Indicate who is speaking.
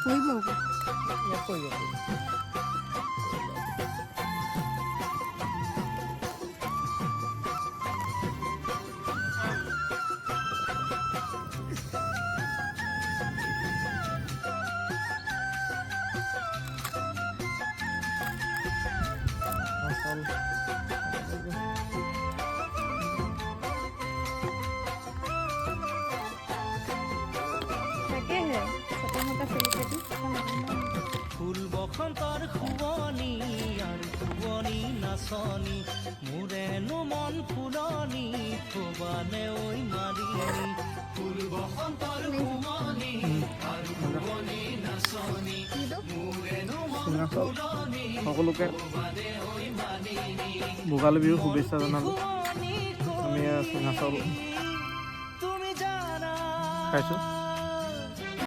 Speaker 1: পৰিব।
Speaker 2: ইয়াত পৰিব, পৰিব। চাউল।
Speaker 1: তাকেহে ছটা চেলিব্ৰিটি।
Speaker 3: ফুল বসন্তৰ শুৱনি আৰু শুৱনি নাচনি, মোৰেনো মন ফুলনি থবানে ঐ মালিনী। ফুল বসন্তৰ শুৱনি আৰু শুৱনি নাচনি, মোৰেনো মন
Speaker 2: চুঙা চাউল।
Speaker 3: ফুলনি
Speaker 2: সকলোকে
Speaker 3: থবানে ঐ মালিনী।
Speaker 2: ভোগালী বিহুৰ শুভেচ্ছা জনালোঁ।
Speaker 3: শুৱনি
Speaker 2: আমি এয়া চুঙা চাউল
Speaker 3: তুমি জানা
Speaker 2: খাইছোঁ।